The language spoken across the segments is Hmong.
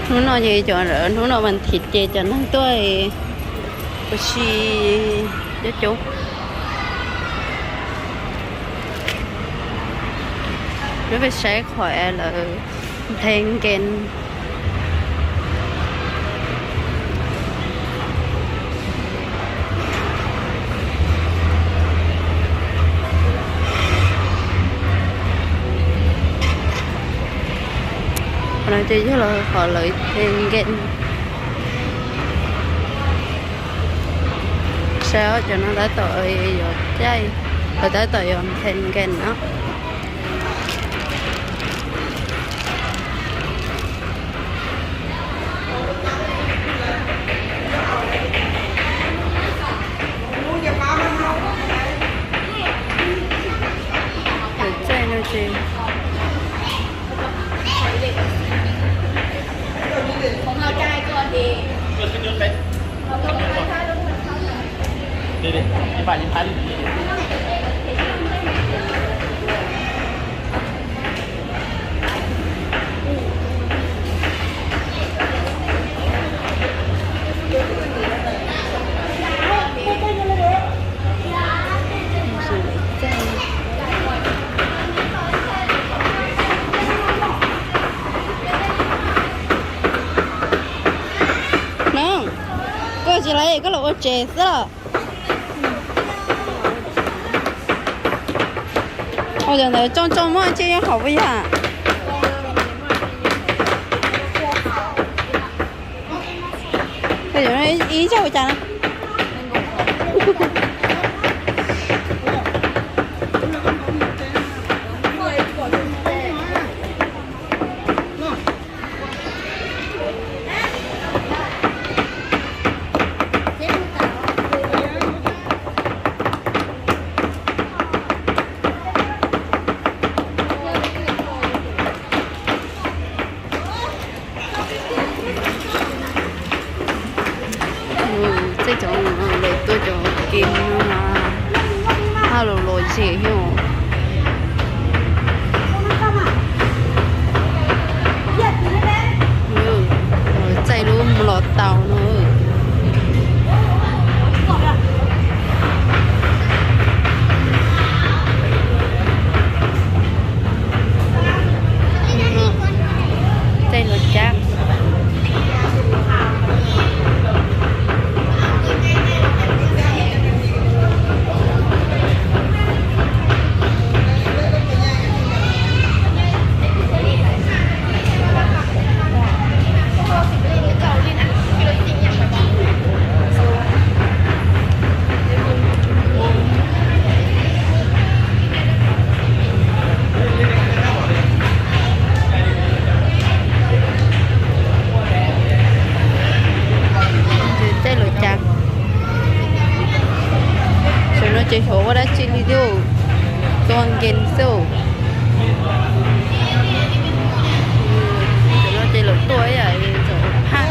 Hnub no ces cov, hnub no mas thim ces cov neeg tuaj ua si coob coob. Peb pais saib qhov lawv nthe nkees. Qhov no ces yog los qhov lawv nthe nkees. Saib cov no tab tom yuav caij, lawv tab tom yuav nthe nkees no. Lawv txaij no ces No, koj tsis lawv koj los ua tsev xwb los? Ua cov ntawd tsoo tsoo muaj tsis yog hauv puas yog? Ib zaug ua cas? Tej cov lawv tuaj cov game no mas haj lus lom zem thiab. Txaij lub los tau no. Txaij los cab. Txaij los cab. Tam no ces xyov ua dab tsi li thiab, tua nkees xwb. Tam no ces lawv tuaj ib yam li txawm phaj.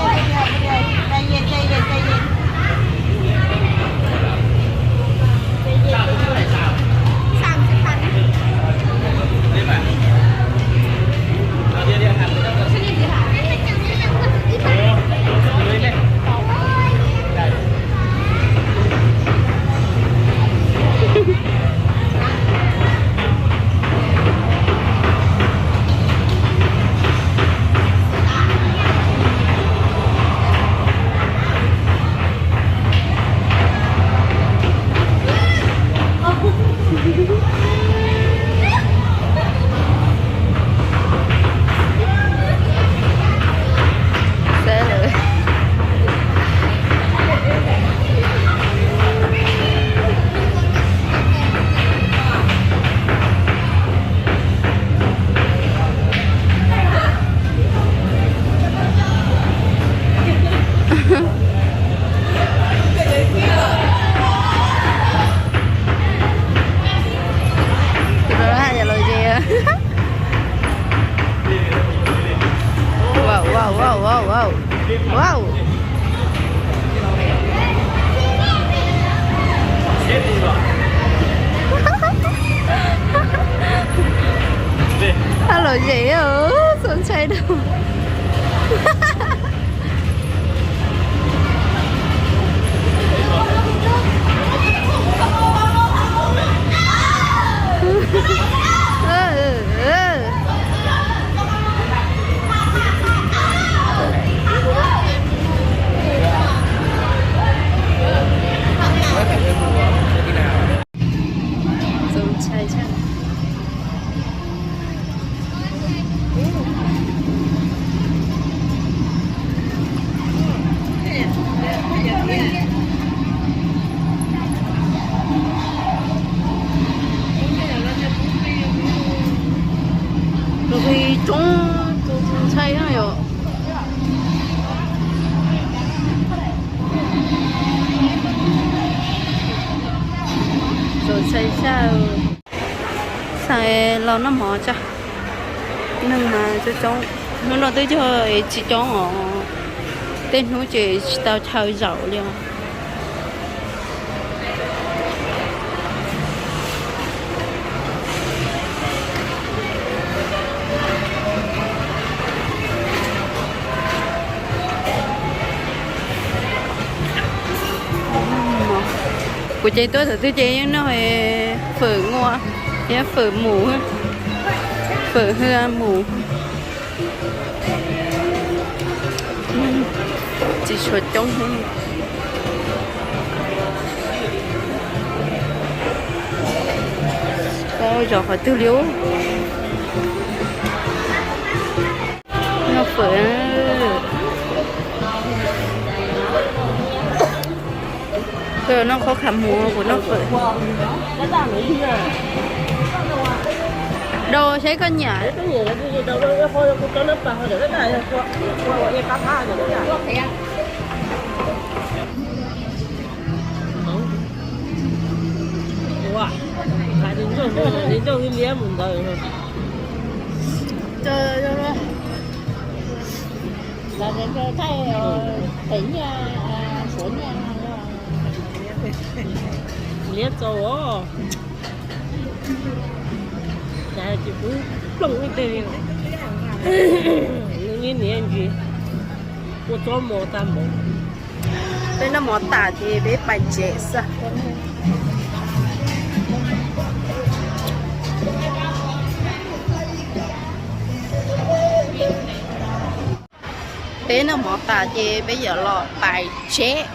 Tus no haj yam los ze. Wow, wow, wow, wow, wow. Wow. Haj lom zem, txaus ntshai dua. Los noj mov tsa. Neeg mas coob coob, hnub no twb yog tsis coob os, tej hnub ces tsis tau chaw zaum li os. Kuv ces tuaj thaum twg ces yeej noj fawm nua, thiab fawm mus, fawm hwj mus. Tsis tshua coob. Zov qhov twg li ub. Noj fawm. Koj noj qhob kha mus, kuv noj fawm. Daus saib koj nyiam. Ua, hais tias nrauj ib liab mus ntawd. Liab txaus os. Cas tsis pub plooj ib teg li. Nws niam ntsis ua tsob mov tag npaum. Peb noj mov tas ces peb pais tsev xwb. Peb noj mov tas ces peb yuav los pais tsev.